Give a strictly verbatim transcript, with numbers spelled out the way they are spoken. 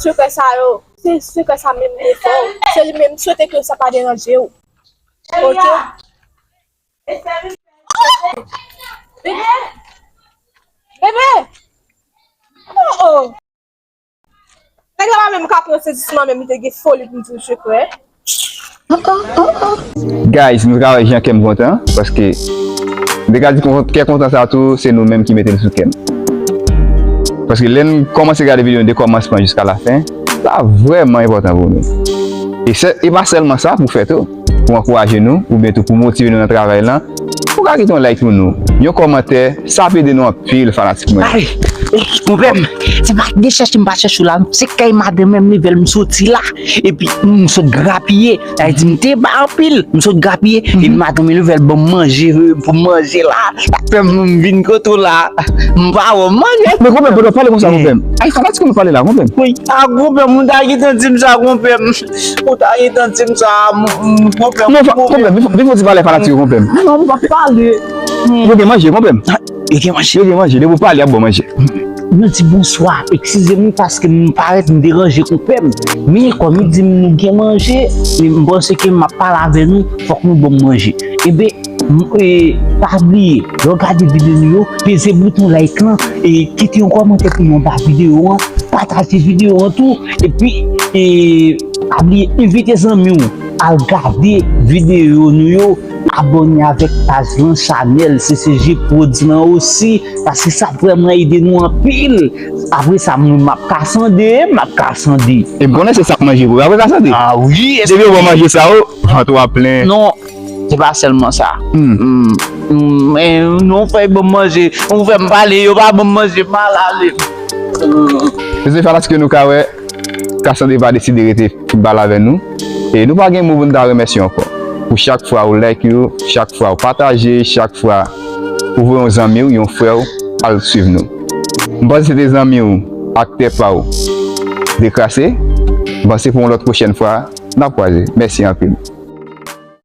Sekrè sa yo, se sekrè sa menm m te fè w. Se li menm, m swete ke sa pa deranje w. Ok? Bebe! Bebe! Oh, oh! Nèg la pa menm ka pran sezisman, menm li te gen foli pou l di w sekrè. Guys, nou ka wè jan kè m kontan, paske m te ka di kè kontan sa tou, se nou menm ki mete l sou kè m. Paske lè n kòmanse gade videyo de kòmansman jiska lafen, sa vrèman enpòtan pou nou. E se, e pa sèlman sa pou fè tou, pou ankouraje nou, oubyen tou pou motive nou nan travay lan, ou ka kite yon like pou nou, yon kòmantè, sa ap ede nou anpil fanatik mwen. Ay, konpè m, se pa de chèche m pa chèche w la, se kay madanm m leve l m soti la, epi m sot grapiye, sa vle di m te bay anpil, m sot grapiye, epi madanm m leve l ban m manje, pou m manje la, sa fè m vin kote w la, m pa wè w manje. Men konpè m, pandan w pale konsa konpè m, ay fanatik mwen pale la konpè m. Wi, a konpè m, ou ta gentan di m sa konpè m, ou ta gentan di m sa, konpè m. Non, konpè m, vin fon ti pale fanatik yo konpè m. Non, m pa pale. Yo gen manje, konpè m. Yo gen manje. Yo gen manje, depi w pale, y ap ba w manje. Nou di bonswa, eskize m wi paske m parèt m deranje konpè m. Men kòm li di m nou gen manje, men m panse ke m ap pale avè nou, fòk nou ban m manje. Enben, pa bliye, lè w gade videyo nou yo, peze bouton like lan, e kite yon kòmantè pou nou anba videyo an, pataje videyo an tou, epi e, pa bliye envite zanmi w al gade videyo nou yo, abòne avèk paj lan, chanèl C C G Prodz lan osi, paske sa vrèman ede nou anpil. Apre sa, mwen m ap kasande, m ap kasande. E m konnen se sa k manje pou yo, apre kasande. Ah wi, depi yo ban manje sa yo, vant ou ap plen. Non, se pa sèlman sa. Hmm. Hmm. Hmm. Men non, fè yo ban m manje, ou fè m pale, yo pa ban m manje, m al ale. Hmm. Mezanmi, fanatik yo nou ka wè. Kasande pa deside rete pou l pale avè nou. E nou pa gen mo pou n ta remèsye ankò. Pou chak fwa ou like yo, chak fwa ou pataje, chak fwa ou voye yon zanmi w, yon frè w al swiv nou. M panse se te zanmi w, aktè pa w, Dekrase. M panse pou yon lòt pwochèn fwa, n ap kwaze. Mèsi anpil.